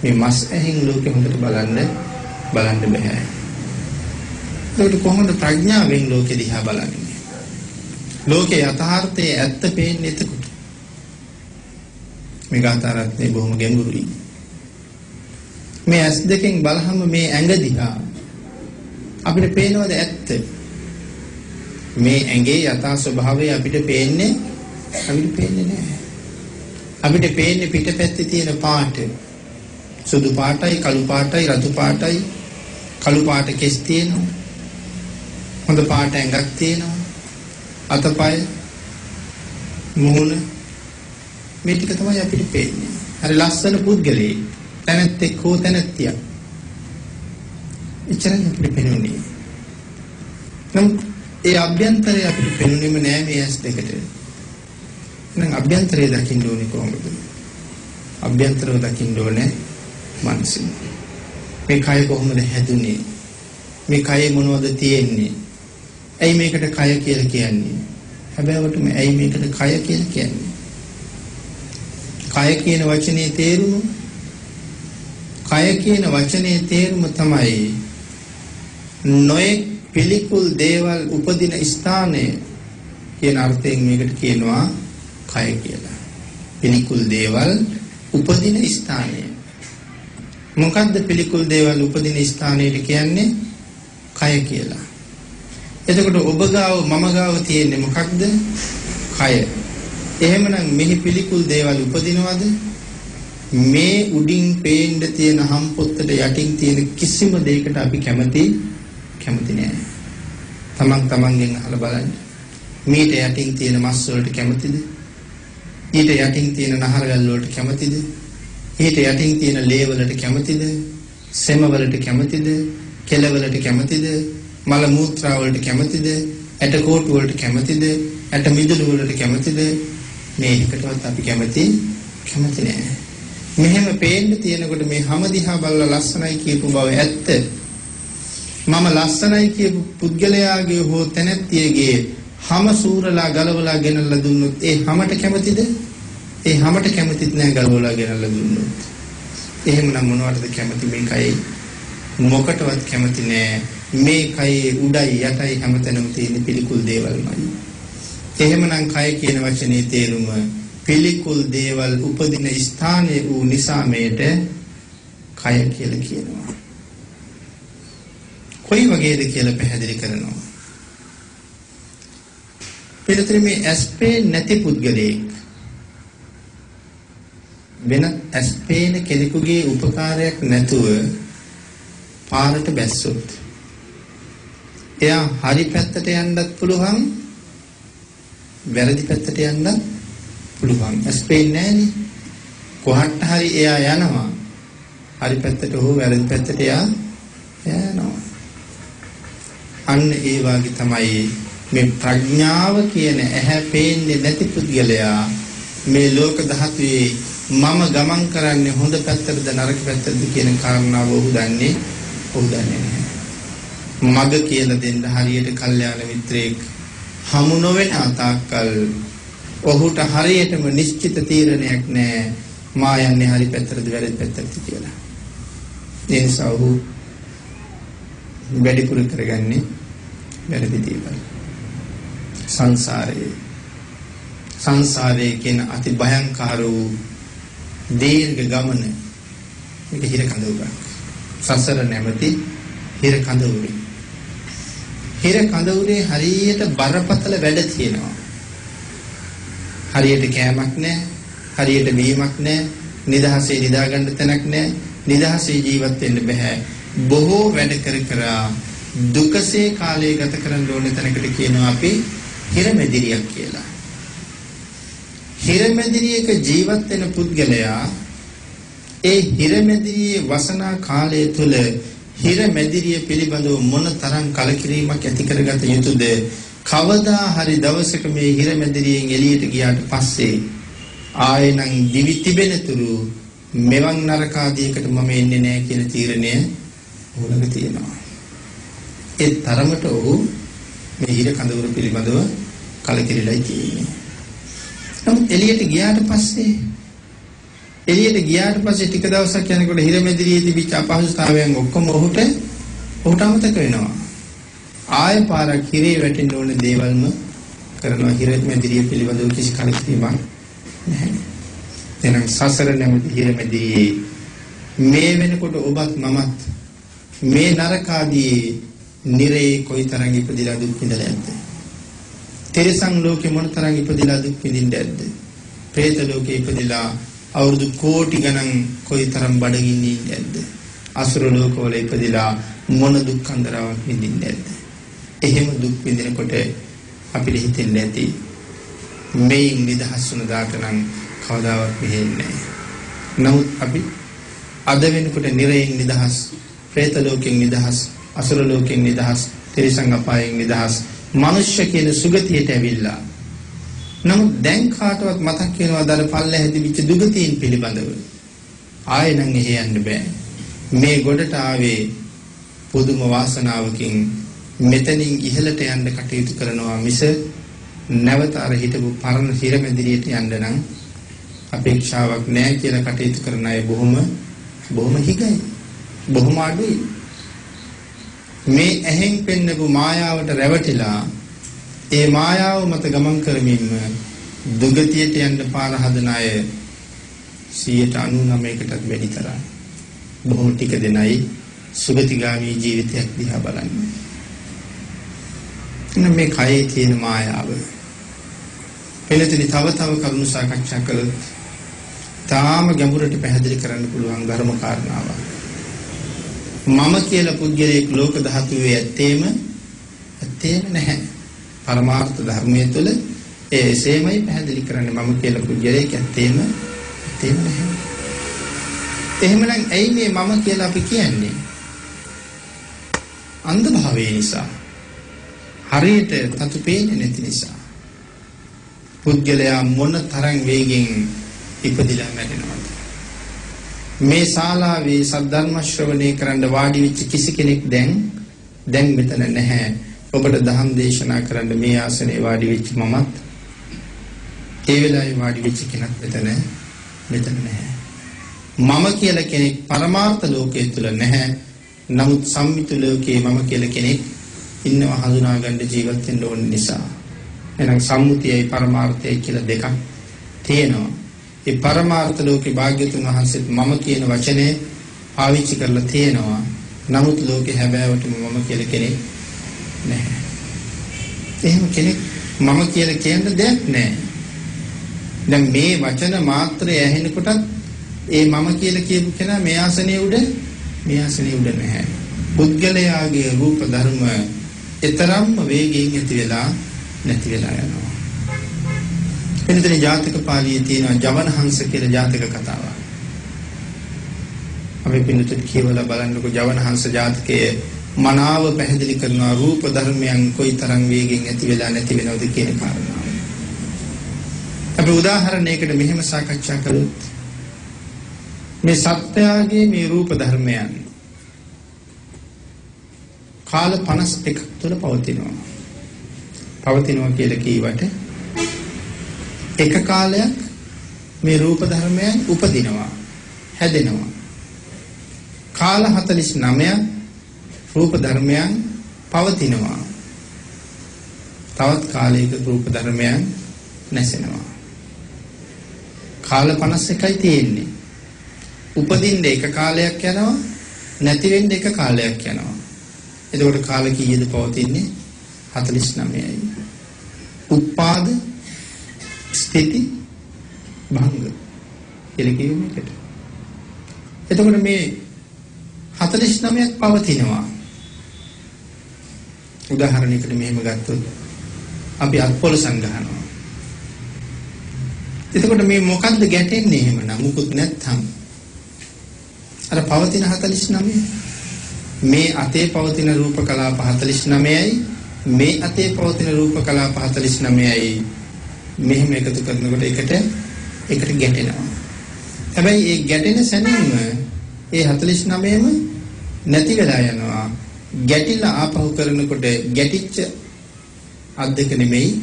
මේ මස් ඇහෙන් ලෝකේ හොඳට බලන්න බෑ. ඒකට කොහොමද ප්‍රඥාවෙන් ලෝකෙ දිහා බලන්නේ? ලෝකේ යථාර්ථයේ ඇත්ත පේන්නේ එතකොට. මේ ගාථා රත්නේ බොහොම ගැඹුරුයි. මේ ඇස් දෙකෙන් බලහම මේ ඇඟ දිහා අපිට පේනවද ඇත්ත? මේ ඇඟේ යථා ස්වභාවය අපිට පේන්නේ අපිට පේන්නේ නෑ. අපිට පේන්නේ පිටපැත්තේ තියෙන පාට. සුදු පාටයි, කළු පාටයි, රතු පාටයි. කළු පාට කෙස් තියෙනවා. හොඳ පාට ඇඟක් තියෙනවා. අතපය, මුහුණ මේ ටික තමයි අපිට පේන්නේ. හරි ලස්සන පුද්ගලයෙක්. තැනැත්තෙක් හෝ තැනැත්තියක්. එච්චරයි අපිට පේන්නේ. නමුත් ඒ අභ්‍යන්තරය අපිට පේන්නේම නෑ මේ ඇස් දෙකට. එහෙනම් අභ්‍යන්තරය දකින්න ඕනේ කොහොමද? අභ්‍යන්තරව දකින්න ඕනේ මනසින්. මේ කය කොහොමද හැදුනේ? මේ කයේ මොනවද තියෙන්නේ? ඇයි මේකට කය කියලා කියන්නේ? හැබැයිවටම ඇයි මේකට කය කියලා කියන්නේ? කය කියන වචනේ තේරුම, කය කියන වචනේ තේරුම තමයි නොයෙක් පිළිකුල් දේවල් උපදින ස්ථානය කියන අර්ථයෙන් මේකට කියනවා කය කියලා. පිළිකුල් දේවල් උපදින ස්ථානය. මොකද්ද පිළිකුල් දේවල් උපදින ස්ථානයට කියන්නේ? කය කියලා. එතකොට ඔබ ගාව මම ගාව තියෙන්නේ මොකක්ද? කය. එහෙමනම් මෙහි පිළිකුල් දේවල් උපදිනවද? මේ උඩින් පේන්න තියෙන හම්පොත්තට යටින් තියෙන කිසිම දෙයකට අපි කැමති කැමති නෑ. තමන් තමන්ගෙන් අහලා බලන්න. මීට යටින් තියෙන මස් වලට කැමතිද? ඊට යටින් තියෙන නහර ගල් වලට කැමතිද? ඊට යටින් තියෙන ලේ වලට කැමතිද? සෙම වලට කැමතිද? කෙල වලට කැමතිද? මල මූත්‍රා වලට කැමතිද? ඇට කෝටු වලට කැමතිද? ඇට මිදුළු වලට කැමතිද? මේ එකටවත් අපි කැමති කැමති නෑ. මෙහෙම පේන්න තියෙනකොට මේ හැම දිහා බලලා ලස්සනයි කියපු බව ඇත්ත. මම ලස්සනයි කියපු පුද්ගලයාගේ හෝ තැනැත්තියගේ හැම සූරලා ගලවලා ගෙනල්ලා දුන්නොත් ඒ හැමට කැමතිද? ඒ හැමට කැමතිත් නෑ ගලවලා ගෙනල්ලා දුන්නොත්. එහෙමනම් මොනවටද කැමති මේ කයේ? මොකටවත් කැමති නෑ. මේ කයේ උඩයි යටයි හැමතැනම තියෙන පිළිකුල් දේවල්මයි. එහෙමනම් කය කියන වචනේ තේරුම පිළිකුල් දේවල් උපදින ස්ථානය වූ නිසා මේට කය කියලා කියනවා. කොයි වගේද කියලා පැහැදිලි කරනවා. පිළිතුරු මේ ඇස් පේන්නේ නැති පුද්ගලයෙක් වෙන ඇස් පේන කෙනෙකුගේ උපකාරයක් නැතුව පාරට බැස්සොත් එයා හරි පැත්තට යන්නත් පුළුවන්, වැරදි පැත්තට යන්නත් පුළුවන්. ඇස් පේන්නේ නැහනේ. කොහට හරි එයා යනවා. හරි පැත්තට හෝ වැරදි පැත්තට එයා යනවා. අන්න ඒ වාගේ තමයි මේ ප්‍රඥාව කියන ඇහැ පේන්නේ නැති පුද්ගලයා මේ ලෝක ධාතුවේ මම ගමන් කරන්නේ හොඳ පැත්තටද නරක පැත්තටද කියන කාරණාව ඔහු දන්නේ නැහැ. මග කියලා දෙන්න හරියට කල්යාණ මිත්‍රයෙක් හමු නොවන තාක්කල් ඔහුට හරියටම නිශ්චිත තීරණයක් නෑ මා යන්නේ හරි පැත්තටද වැරදි පැත්තටද කියලා. ඒ නිසා ඔහු වැඩිපුර කරගන්නේ වැරදි දේවල්. සංසාරයේ කියන අති භයංකාර වූ දීර්ඝ ගමන මේක හිර කඳවුරක්. සසර නැමැති හිර කඳවුරේ. හිර කඳවුරේ හරියට බරපතල වැඩ තියෙනවා. හරියට කෑමක් නැහැ, හරියට බීමක් නැහැ, නිදහසේ නිදා ගන්න තැනක් නැහැ, නිදහසේ ජීවත් වෙන්න බෑ. බොහෝ වැඩ කර කර දුකසේ කාලය ගත කරන්න ඕන තැනකට කියනවා අපි හිරමැදිරියක් කියලා. හිරමැදිරියක ජීවත් වෙන පුද්ගලයා ඒ හිරමැදිරියේ වසනා කාලය තුල හිරමැදිරිය පිළිබඳව මොන තරම් කලකිරීමක් ඇති කරගත යුතුද? කවදා හරි දවසක මේ හිරමැදිරියෙන් එළියට ගියාට පස්සේ ආයෙනම් දිවි තිබෙන තුරු මෙවන් නරකාදියකට මම එන්නේ නැහැ කියන තීරණය ඔහු ළඟ තියෙනවා. ඒ තරමට ඔහු මේ හිර කඳවුර පිළිබඳව කලකිරිලායි තියෙන්නේ. නමුත් එළියට ගියාට පස්සේ ටික දවසක් යනකොට හිරමැදිරියේ තිබිච්ච අපහසුතාවයන් ඔක්කොම ඔහුට අමතක වෙනවා. ආය පාරක් හිරේ වැටෙන්න ඕන දේවල්ම කරනවා. හිරමැදිරිය පිළිබඳව කිසි කලකිරීමක් නැහැ. එහෙනම් සසර නැමැති හිරමැදිරියේ මේ වෙනකොට ඔබත් මමත් මේ නරකාදී නිරේ කොයිතරම් ඉපදිලා දුක් විඳලා ඇද්ද? තිරිසන් ලෝකේ මොනතරම් ඉපදිලා දුක් විඳින්න ඇද්ද? പ്രേත ලෝකේ ඉපදිලා අවුරුදු කෝටි ගණන් කොයිතරම් බඩගින්න ඉන්න ඇද්ද? අසුර ලෝකවල ඉපදිලා මොන දුක් කන්දරාවක් විඳින්න ඇද්ද? එහෙම දුක් විඳිනකොට අපිට හිතෙන්නේ නැති මේන් නිදහස් වුණ දාට නම් කවදාවත් මෙහෙන්නේ නැහැ. නමුත් අපි අද වෙනකොට නිරයෙන් නිදහස්, പ്രേත ලෝකෙන් නිදහස්, අසුර ලෝකෙන් නිදහස්, තිරිසන් අපායෙන් නිදහස්, මනුෂ්‍ය කියන සුගතියට ඇවිල්ලා. නමුත් දැන් කාටවත් මතක් වෙනවද අර පල්ලෙහා තිබිච්ච දුගතීන් පිළිබඳව? ආයෙ නම් එහෙ යන්න බෑ. මේ ගොඩට ආවේ පුදුම වාසනාවකින් මෙතනින් ඉහළට යන්න කටයුතු කරනවා මිස නැවත අර හිටපු පරණ හිරමැදිරියට යන්න නම් අපේක්ෂාවක් නෑ කියලා කටයුතු කරන අය බොහොම බොහොම හිගයි. බොහොම අඩුයි. මේ ඇහෙන් පෙන්නපු මායාවට රැවටිලා ඒ මායාව මත ගමන් කරමින්ම දුගතියට යන්න පාර හදන අය 99%කටත් වැඩි තරම්. බොහොම ටික දෙනයි සුගතිගාමී ජීවිතයක් දිහා බලන්නේ. එහෙනම් මේ කයේ තියෙන මායාව වෙනතනි තව තව කරුණු සාකච්ඡා කළොත් තාම ගැඹුරට පැහැදිලි කරන්න පුළුවන් ධර්ම කාරණාවක්. මම කියලා පුද්ගලයෙක් ලෝක ධාතුවේ ඇත්තේම ඇත්තේම නැහැ. පරමාර්ථ ධර්මයේ තුල ඒ එසේමයි පැහැදිලි කරන්නේ. මම කියලා පුද්ගලයෙක් ඇත්තේම ඇත්තේම නැහැ. එහෙමනම් ඇයි මේ මම කියලා අපි කියන්නේ? අන්ධ භාවය නිසා. හරියට තතු පේන්නේ නැති නිසා. පුද්ගලයා මොන තරම් වේගෙන් ඉපදිලා මැරෙනවද? මේ ශාලාවේ සද්ධර්ම ශ්‍රවණය කරන්න වාඩි වෙච්ච කිසි කෙනෙක් දැන් දැන් මෙතන නැහැ. ඔබට දහම් දේශනා කරන්න මේ ආසනේ වාඩි වෙච්ච මමත් ඒ වෙලාවේ වාඩි වෙච්ච කෙනෙක් මෙතන මෙතන නැහැ. මම කියලා කෙනෙක් පරමාර්ථ ලෝකයේ තුල නැහැ. නමුත් සම්මිත ලෝකයේ මම කියලා කෙනෙක් ඉන්නවා හඳුනා ගන්න ජීවත් වෙන්න ඕන නිසා. එහෙනම් සම්මුතියයි පරමාර්ථයයි කියලා දෙකක් තියෙනවා. ඒ පරමාර්ථ ලෝකේ භාග්‍යතුන් වහන්සේත් මම කියන වචනේ පාවිච්චි කරලා තියෙනවා. නමුත් ලෝකේ හැබෑවටම මම කියලා කෙනෙක් නැහැ. එහෙම කෙනෙක් මම කියලා කියන්න දෙයක් නැහැ. දැන් මේ වචන මාත්‍රය ඇහෙනකොටත් ඒ මම කියලා කියපු කෙනා මේ ආසනයේ උඩ මේ ආසනයේ උඩ නැහැ. පුද්ගලයාගේ රූප ධර්ම එතරම්ම වේගයෙන් ඇති වෙලා නැති වෙලා යනවා. එනිතන ජාතක පාළියේ තියෙනවා ජවනහංස කියලා ජාතක කතාවක්. අපි පින්නතුත් කියවලා බලන්නකෝ ජවනහංස ජාතකයේ මනාව පැහැදිලි කරනවා රූප ධර්මයන් කොයිතරම් වේගෙන් ඇති වෙලා නැති වෙනවද කියන කාරණාව. අපි උදාහරණයකට මෙහෙම සාකච්ඡා කළොත් මේ සත්‍යයේ මේ රූප ධර්මයන් කාල 51 තුළ පවතිනවා. පවතිනවා කියලා කීවට එක කාලයක් මේ රූප ධර්මයන් උපදිනවා, හැදෙනවා. කාල 49ක් රූප ධර්මයන් පවතිනවා. තවත් කාලයක රූප ධර්මයන් නැසෙනවා. කාල 51යි තියෙන්නේ. උපදින්න එක කාලයක් යනවා, නැති වෙන්න එක කාලයක් යනවා. එතකොට කාල කීයද පවතින්නේ? 49යි. උප්පාද ස්ථಿತಿ භංග කියලා කියමු මේකට. එතකොට මේ 49ක් පවතිනවා. උදාහරණයකට මෙහෙම ගත්තොත් අපි අත්පොළ සංගහනවා. එතකොට මේ මොකද්ද ගැටෙන්නේ එහෙමනම්? මුකුත් නැත්තම් අර පවතින 49 මේ අතේ පවතින රූප කලාප 49යි මේ අතේ පවතින රූප කලාප 49යි මෙහෙම එකතු කරනකොට එකට එකට ගැටෙනවා. හැබැයි ඒ ගැටෙන සැනින්ම ඒ 49ම නැති වෙලා යනවා. ගැටිලා ආපහු කරනකොට ගැටිච්ච අත් දෙක නෙමෙයි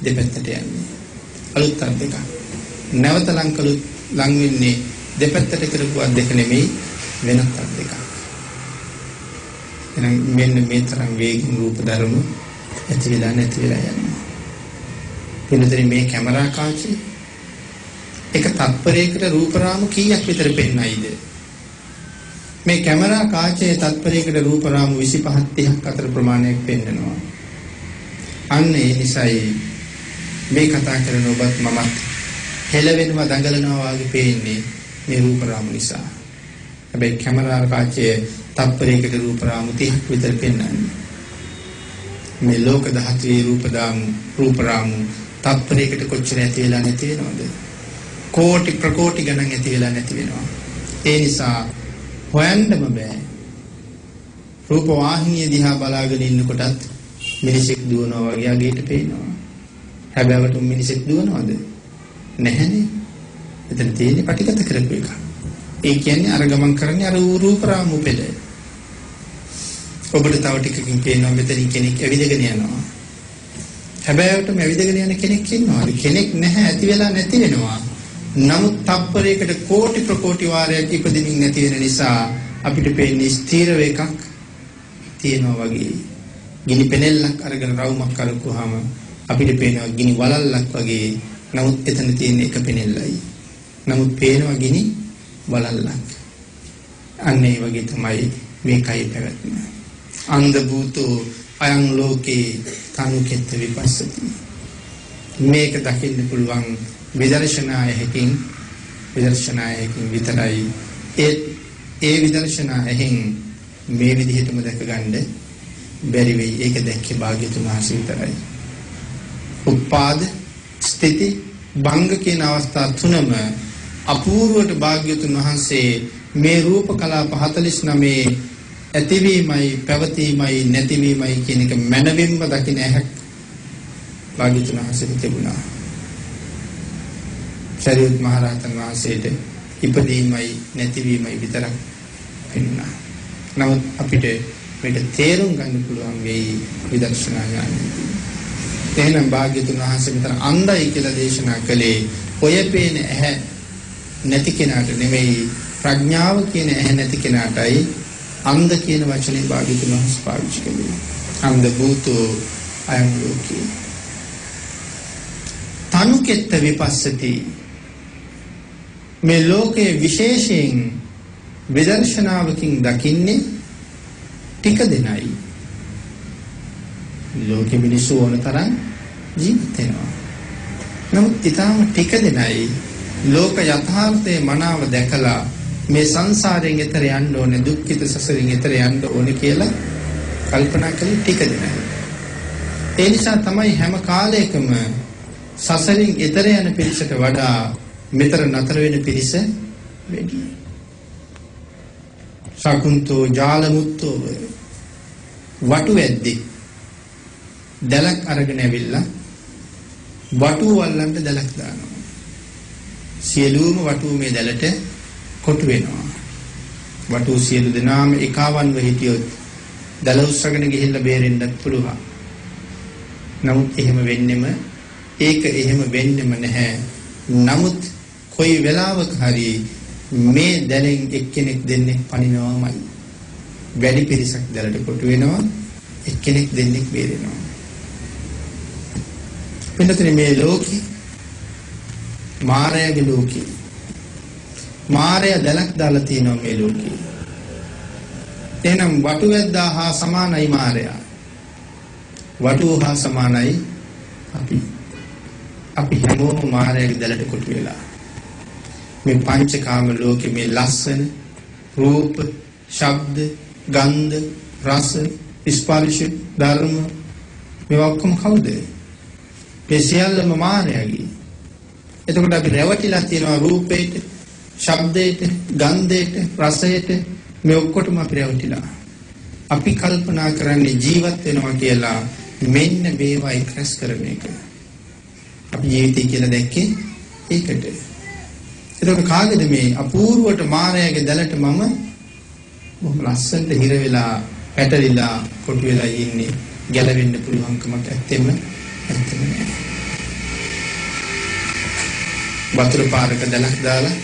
දෙපැත්තට යන්නේ. අලුත් අත් දෙකක්. නැවත ලං කළොත් ලං වෙන්නේ දෙපැත්තට කරපු අත් දෙක නෙමෙයි වෙනත් අත් දෙකක්. එහෙනම් මෙන්න මේ තරම් වේගින් රූප ධර්ම ඇති වෙලා නැති වෙලා යනවා. වෙනතරේ මේ කැමරා කාචේ එක තත්පරයකට රූප රාමු කීයක් විතර පෙන්නයිද? මේ කැමරා කාචයේ තත්පරයකට රූප රාමු 25 30ක් අතර ප්‍රමාණයක් පෙන්නනවා. අන්න ඒ නිසායි මේ කතා කරන ඔබත් මමත් හෙලවෙනවා දඟලනවා වගේ පේන්නේ මේ රූප රාමු නිසා. හැබැයි කැමරා කාචය තප්පරයකට රූප රාමු 30ක් විතර පෙන්වන්නේ. මේ ලෝක ධාතුවේ රූප රාමු තප්පරයකට කොච්චර ඇති වෙලා නැති වෙනවද? කෝටි ප්‍රකෝටි ගණන් ඇති වෙලා නැති වෙනවා. ඒ නිසා හොයන්නම බෑ. රූප වාහිනිය දිහා බලාගෙන ඉන්නකොටත් මිනිසෙක් දුවනවා වගේ අගේට පේනවා. හැබැයි මිනිසෙක් දුවනවද? නැහැනේ. එතන තියෙන්නේ පටිගත කරපු එක. ඒ කියන්නේ අර ගමන් කරන්නේ අර රූප රාමු පෙළ. ඔබට තව ටිකකින් පේනවා මෙතනින් කෙනෙක් ඇවිදගෙන යනවා. හැබැයිටම ඇවිදගෙන යන කෙනෙක් ඉන්නවා. කෙනෙක් නැහැ, ඇති වෙලා නැති වෙනවා. නමුත් තප්පරයකට කෝටි ප්‍රකෝටි වාරයක් ඉපදෙමින් නැති වෙන නිසා අපිට පේන්නේ ස්ථිරව එකක් තියෙනවා වගේ. ගිනි පෙනෙල්ලක් අරගෙන රවුමක් කරකුවාම අපිට පේනවා ගිනි වලල්ලක් වගේ. නමුත් එතන තියෙන එක පෙනෙල්ලයි. නමුත් පේනවා ගිනි වලල්ලක්. අන්න ඒ වගේ තමයි මේකයි පැවැත්ම. අන්ධ භූතෝ අයං ලෝකේ තනුකෙත්ත විපස්සති. මේක දකින්න පුළුවන් විදර්ශනා ඇහැකින්, විදර්ශනා ඇහැකින් විතරයි. ඒ විදර්ශනා ඇහෙන් මේ විදිහටම දැක ගන්න බැරි වෙයි. ඒක දැක්කේ භාග්‍යතුන් වහන්සේ විතරයි. උප්පාද, ස්ථಿತಿ, භංග කියන අවස්ථා තුනම අපූර්වට භාග්‍යතුන් වහන්සේ මේ රූප කලාප 49 ඇතිවීමයි පැවතීමයි නැතිවීමයි කියන එක මනවින්ම දකින ඇහැක් භාග්‍යතුන් වහන්සේට තිබුණා. සරියුත් මහ රහතන් වහන්සේට ඉපදීමයි නැතිවීමයි විතරක් පෙනුණා. නමුත් අපිට මේක තේරුම් ගන්න පුළුවන් වෙයි විදර්ශනා ඥානයේදී. එහෙනම් භාග්‍යතුන් වහන්සේ මෙතන අන්ධයි කියලා දේශනා කළේ ඔය පේන ඇහැ නැති කෙනාට නෙමෙයි, ප්‍රඥාව කියන ඇහැ නැති කෙනාටයි අන්ධ කියන වචනේ භාග්‍යතුන් වහන්සේ පාවිච්චි කළේ. අන්ධ භූතෝ අයං ලෝකේ. තනුකෙත්ත විපස්සති. මේ ලෝකයේ විශේෂයෙන් විදර්ශනාවකින් දකින්නේ ටික දෙනයි. ලෝකෙ මිනිස්සු ඕන තරම් ජීවත් වෙනවා. නමුත් ඊටාම ටික දෙනයි ලෝක යථාර්ථයේ මනාව දැකලා මේ සංසාරයෙන් එතර යන්න ඕනේ, දුක්ඛිත සසරින් එතර යන්න ඕනේ කියලා කල්පනා කළේ ටික දෙනයි. ඒ නිසා තමයි හැම කාලයකම සසරින් එතර යන පිරිසට වඩා මෙතර නතර වෙන පිරිස වැඩි. ශකුන්තෝ ජාලමුත්තෝ වටු වැද්දේ දැලක් අරගෙන ඇවිල්ලා වටුව වල්ලන්ට දැලක් දානවා. සියලුම වටුව මේ දැලට කොටු වෙනවා. වටුව සියලු දෙනාම එකාවන්ව හිටියොත් දැල උස්සගෙන ගිහිල්ලා බේරෙන්නත් පුළුවන්. නමුත් එහෙම වෙන්නෙම ඒක එහෙම වෙන්නෙම නැහැ. නමුත් කොයි වෙලාවක හරි මේ දැලෙන් එක්කෙනෙක් දෙන්නෙක් පනිනවාමයි. වැඩි පිරිසක් දැලට කොටු වෙනවා, එක්කෙනෙක් දෙන්නෙක් බේරෙනවා. වෙනතනේ මේ ලෝකේ මායාවේ ලෝකේ මායя දැලක් දාලා තියෙනවා මේ ලෝකේ. එහෙනම් වටුවැද්දා හා සමානයි මායя. වටුව හා සමානයි අපි. අපි හැමෝම මායාවේ දැලට කොටු වෙලා මේ පංචකාම ලෝකේ මේ ලස්සන රූප, ශබ්ද, ගන්ධ, රස, ස්පර්ශ, ධර්ම මේවා ඔක්කොම කවුද? මේ සියල්ලම මායාවේ. එතකොට අපි රැවටිලා තියෙනවා රූපේට, ශබ්දයට, ගන්ධයට, රසයට, මේ ඔක්කොටම අපි රැවටිලා. අපි කල්පනා කරන්නේ ජීවත් වෙනවා කියලා මෙන්න මේවා එක්රැස් කරන එක. අපි ජීවිතය කියලා දැක්කේ ඒකට. එතකොට කාගේද මේ අපූර්වට මායාවේ දැලට මම බොහොම ලස්සනට හිර වෙලා, පැටලිලා, කොටු වෙලා ඉන්නේ. ගැලවෙන්න පුළුවන්කමක් ඇත්තෙම ඇත්තෙම නෑ. වතුර පාරක දැලක් දාලා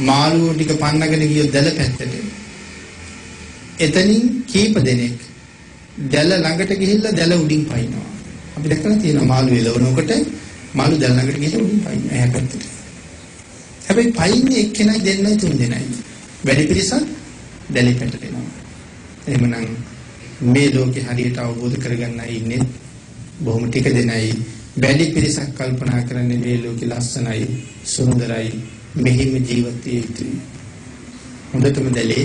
මාළුවෝ ටික පන්නගෙන ගියොත් දැල පැත්තට. එතනින් කීප දෙනෙක් දැල ළඟට ගිහිල්ලා දැල උඩින් පයින්නවා. අපි දැකලා තියෙනවා මාළු එලවනකොට මාළු දැල ළඟට ගිහිල්ලා උඩින් පයින්නවා එහා පැත්තට. හැබැයි පයින්නේ එක්කෙනයි දෙන්නයි තුන් දෙනයි. වැඩි පිරිසක් දැලේ පැටලෙනවා. එහෙමනම් මේ ලෝකේ හරියට අවබෝධ කරගන්න අය ඉන්නේ බොහොම ටික දෙනයි. වැඩි පිරිසක් කල්පනා කරන්නේ මේ ලෝකේ ලස්සනයි, සුන්දරයි, මෙහිම ජීවත් විය යුතුයි. හොඳටම දැලේ,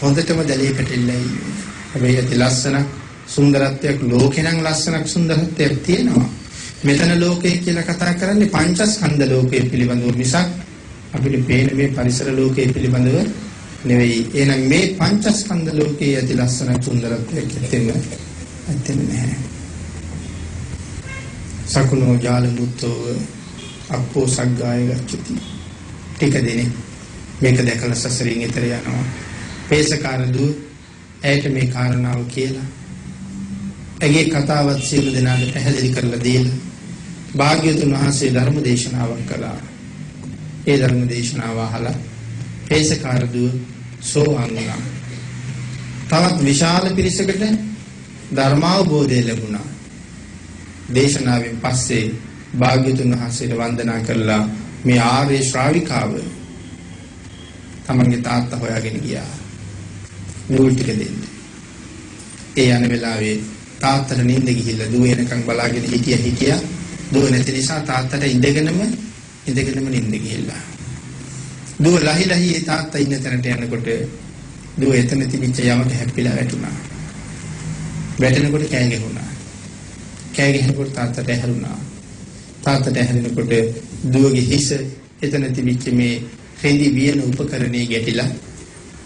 හොඳටම දැලේ පැටලිලා ඉන්නේ. හැබැයි ඇති ලස්සනක් සුන්දරත්වයක් ලෝකේ නම් ලස්සනක් සුන්දරත්වයක් තියෙනවා. මෙතන ලෝකය කියලා කතා කරන්නේ පංචස්කන්ධ ලෝකය පිළිබඳව මිසක් අපිට පේන මේ පරිසර ලෝකය පිළිබඳව නෙවෙයි. එහෙනම් මේ පංචස්කන්ධ ලෝකයේ ඇති ලස්සනක් සුන්දරත්වයක් ඇත්තෙම නැහැ. සකුණෝ ජාල මුත්තෝ අක්කෝ සග්ගාය ගච්ඡති. ටික දෙනෙක් මේක දැකලා සසරින් එතර යනවා. පේසකාර දුව ඇයට මේ කාරණාව කියලා ඇගේ කතාවත් සියලු දෙනාට පැහැදිලි කරලා දීලා භාග්‍යවතුන් වහන්සේ ධර්ම දේශනාවක් කළා. ඒ ධර්ම දේශනාව අහලා පේසකාර දුව සෝවාන් වුණා. තවත් විශාල පිරිසකට ධර්මාවබෝධය ලැබුණා. දේශනාවෙන් පස්සේ භාග්‍යවතුන් වහන්සේට වන්දනා කරලා මේ ආර්ය ශ්‍රාවිකාව තමන්ගේ තාත්තා හොයාගෙන ගියා. නූල් ටික දෙන්න. ඒ යන වෙලාවේ තාත්තට නිින්ද ගිහිල්ලා දුව එනකන් බලාගෙන හිටියා. දුව නැති නිසා තාත්තට ඉඳගෙනම නිින්ද ගිහිල්ලා. දුව ලහි ලහි ඒ තාත්තා ඉන්න තැනට යනකොට දුව එතන තිබිච්ච යමක හැප්පිලා වැටුණා. වැටෙනකොට කෑ ගැහුණා. කෑ ගැහෙනකොට තාත්තට ඇහැරුණා. තාත්තට ඇහැරෙනකොට දුවගේ හිස එතන තිබිච්ච මේ රෙදි වියන උපකරණේ ගැටිලා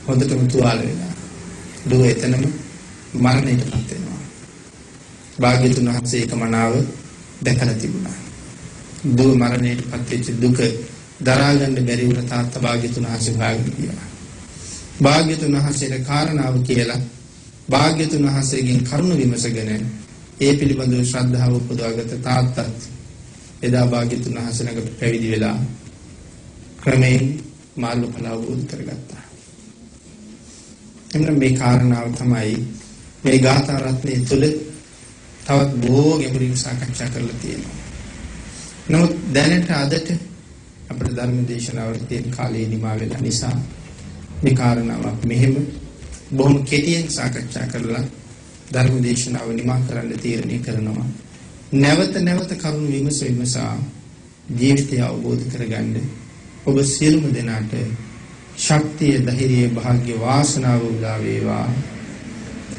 හොඳටම තුවාල වෙලා. දුව එතනම මරණයටපත් වෙනවා. භාග්‍යතුන් වහන්සේ ඒක මනාව දැකලා තිබුණා. දුව මරණයටපත් වෙච්ච දුක දරා ගන්න බැරි වුණ තාත්තා භාග්‍යතුන් වහන්සේ හොයාගෙන ගියා. භාග්‍යතුන් වහන්සේට කාරණාව කියලා භාග්‍යතුන් වහන්සේගෙන් කරුණ විමසගෙන ඒ පිළිබඳව ශ්‍රද්ධාව උපදවාගත් තාත්තත් එදා භාග්‍යතුන් වහන්සේ ළඟ පැවිදි වෙලා ක්‍රමයෙන් මාර්ගඵල අවබෝධ කරගත්තා. එන්න මේ කාරණාව තමයි මේ ගාථා රත්නය තුළ තවත් බොහෝ ගැඹුරින් සාකච්ඡා කරලා තියෙනවා. නමුත් දැනට අදට අපේ ධර්ම දේශනාවට තියෙන කාලය නිමා වෙලා නිසා මේ කාරණාව අපි මෙහෙම බොහොම කෙටියෙන් සාකච්ඡා කරලා ධර්ම දේශනාව නිමා කරන්න තීරණය කරනවා. නැවත නැවත කරුණු විමස විමසා ජීවිතය අවබෝධ කරගන්න ඔබ සියලුම දෙනාට ශක්තිය, ධෛර්යය, භාග්‍ය, වාසනාව උදා වේවා.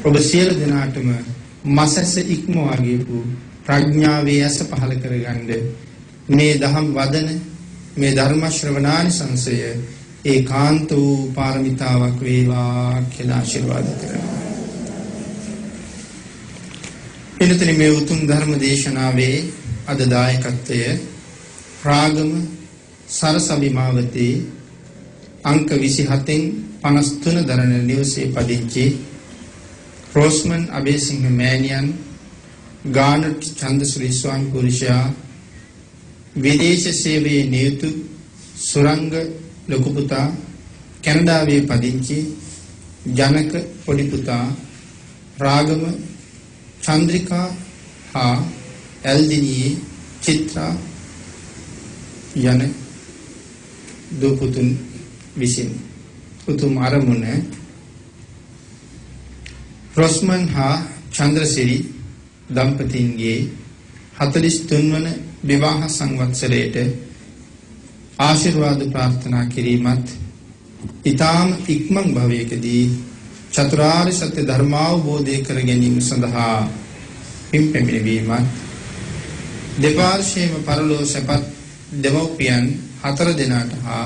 ඔබ සියලු දෙනාටම මසැස ඉක්මවා ගියපු ප්‍රඥාවේ ඇස පහළ කරගන්න මේ දහම් වදන, මේ ධර්ම ශ්‍රවණානිසංසය ඒකාන්ත වූ පාරමිතාවක් වේවා කියලා ආශිර්වාද කරනවා. එනතුනි මේ උතුම් ධර්ම දේශනාවේ අද දායකත්වය රාගම සරසබිමාවතී අංක 27න් 53 දරණ නිවසේ පදිංචි රෝස්මන් අබේසිංහ මෑණියන්, ගානට් චන්දශ්‍රී ස්වාමි පුරුෂයා, විදේශ සේවයේ නියුතු සුරංග ලොකු පුතා, කැනඩාවේ පදිංචි ජනක පොඩි පුතා, රාගම චන්ද්‍රිකා හා ඇල්දිනියේ චිත්‍රා යන දූ පුතුන් විසින් උතුම් අරමුණ රොස්මන් හා චන්ද්‍රසිරි දම්පතීන්ගේ 43 වන විවාහ සංවත්සරයට ආශිර්වාද ප්‍රාර්ථනා කිරීමත් ඊ타ම ඉක්මන් භවයකදී චතුරාර්ය සත්‍ය ධර්මාවබෝධය කර ගැනීම සඳහා පින් පැමිණවීමත් දෙපාර්ශ්වයේම පරලෝ සැපත් දෙමව්පියන් 4 දෙනාට හා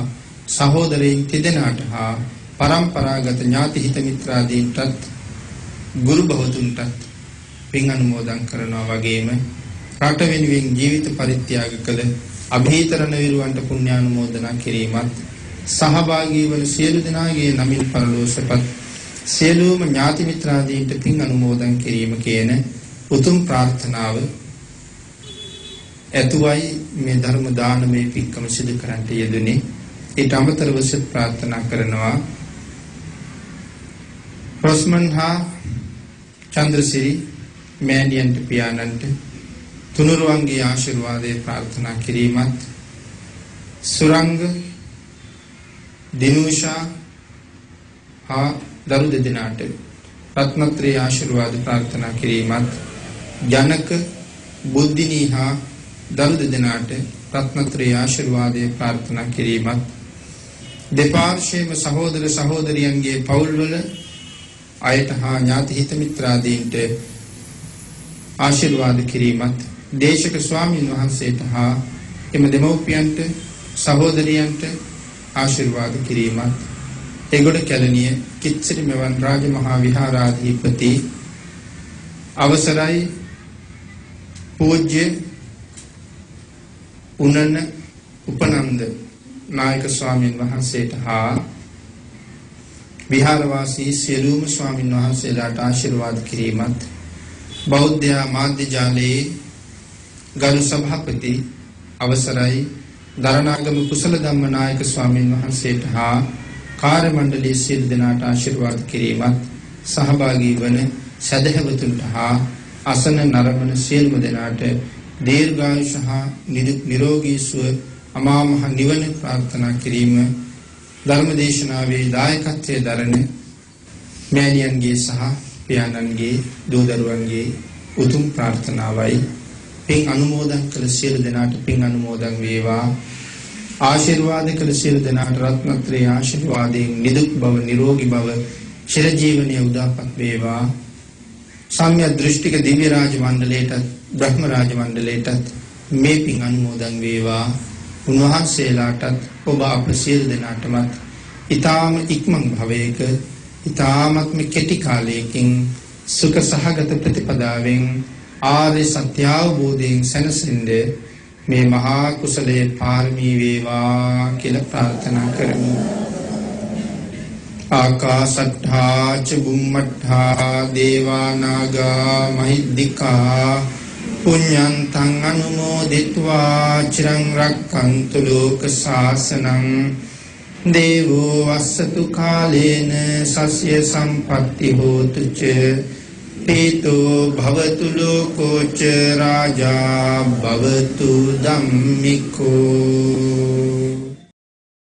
සහෝදරයින් 3 දෙනාට හා පරම්පරාගත ඥාති හිත මිත්‍රාදීන්ටත් ගුරු බහුතුන්ටත් පින් අනුමෝදන් කරනවා වගේම රට වෙනුවෙන් ජීවිත පරිත්‍යාග කළ අභීතරණ විරුවන්ට පුණ්‍යානුමෝදනා කිරීමත් සහභාගී වන සියලු දෙනාගේ නමින් පරලෝ සැපත් සියලුම ඥාති මිත්‍රාදීන්ට පින් අනුමෝදන් කිරීම කියන උතුම් ප්‍රාර්ථනාව ඇතුවයි මේ ධර්ම දානමය පින්කම සිදු කරන්නට යෙදුනේ. ඊට අමතරව සිත ප්‍රාර්ථනා කරනවා රොස්මන් හා චන්ද්‍රසිරි මෑණියන්ට පියාණන්ට තුනුරුවන්ගේ ආශිර්වාදය ප්‍රාර්ථනා කිරීමත් සුරංග දිනුෂා හා දරු දෙදෙනාට රත්නත්‍රයේ ආශිර්වාද ප්‍රාර්ථනා කිරීමත් ජනක බුද්ධිනී හා දරු දෙදෙනාට රත්නත්‍රී ආශිර්වාදය ප්‍රාර්ථනා කිරීමත්, දෙපාර්ශ්වයේම සහෝදර සහෝදරියන්ගේ පවුල්වල අයට හා ඥාති හිත මිත්‍රාදීන්ට ආශිර්වාද කිරීමත්, දේශක ස්වාමීන් වහන්සේට හා එම දෙමව්පියන්ට සහෝදරියන්ට ආශිර්වාද කිරීමත්, එගොඩ කැලණිය කිත්සිරි මෙවන් රාජමහා විහාරාධිපති අවසරයි පූජ්‍ය උනන උපනන්ද නායක ස්වාමීන් වහන්සේට හා විහාරවාසී සියලුම ස්වාමීන් වහන්සේලාට ආශිර්වාද කිරීමත්, බෞද්ධ මාධ්‍ය ජාලයේ ගරු සභාපති අවසරයි දරණාගම කුසල ධම්ම නායක ස්වාමීන් වහන්සේට හා කාර්ය මණ්ඩලයේ සියලු දෙනාට ආශිර්වාද කිරීමත්, සහභාගී වන සදහැවතුන්ට හා අසන නරඹන සියලුම දෙනාට දීර්ඝායුෂ හා නිරෝගී සුව අමා මහ නිවන ප්‍රාර්ථනා කිරීම, ධර්ම දේශනාවේ දායකත්වයේ දරන මෑණියන්ගේ සහ පියාණන්ගේ දූ දරුවන්ගේ උතුම් ප්‍රාර්ථනාවයි. පින් අනුමෝදන් කළ සියලු දෙනාට පින් අනුමෝදන් වේවා. ආශිර්වාද කළ සියලු දෙනාට රත්නත්‍රයේ ආශිර්වාදයෙන් නිදුක් බව, නිරෝගී බව, චිරජීවනයේ උදාපත් වේවා. සම්‍යක් දෘෂ්ටික දිව්‍ය රාජ මණ්ඩලයටත් බ්‍රහ්ම රාජ මණ්ඩලයටත් මේ පින් අනුමෝදන් වේවා. උන්වහන්සේලාටත් ඔබ අප සියලු දෙනාටමත් ඊ타ම ඉක්මන් භවයක ඊ타මත්ම කෙටි කාලයකින් සුඛ සහගත ප්‍රතිපදාවෙන් ආර්ය සත්‍ය අවබෝධයෙන් සැනසෙන්න මේ මහා කුසලයේ පාරමී වේවා කියලා ප්‍රාර්ථනා කරමු. ආකාසට්ඨා ච බුම්මට්ඨා දේවා නාග මහිද්దికා පුඤ්ඤන්තං අනුමෝදිत्वा චිරං රක්ඛන්තු ලෝක සාසනං. දේවෝ වස්සතු කාලේන සස්ය සම්පත්ති හෝතු ච පීතෝ භවතු ලෝකෝ ච රාජා භවතු ධම්මිකෝ.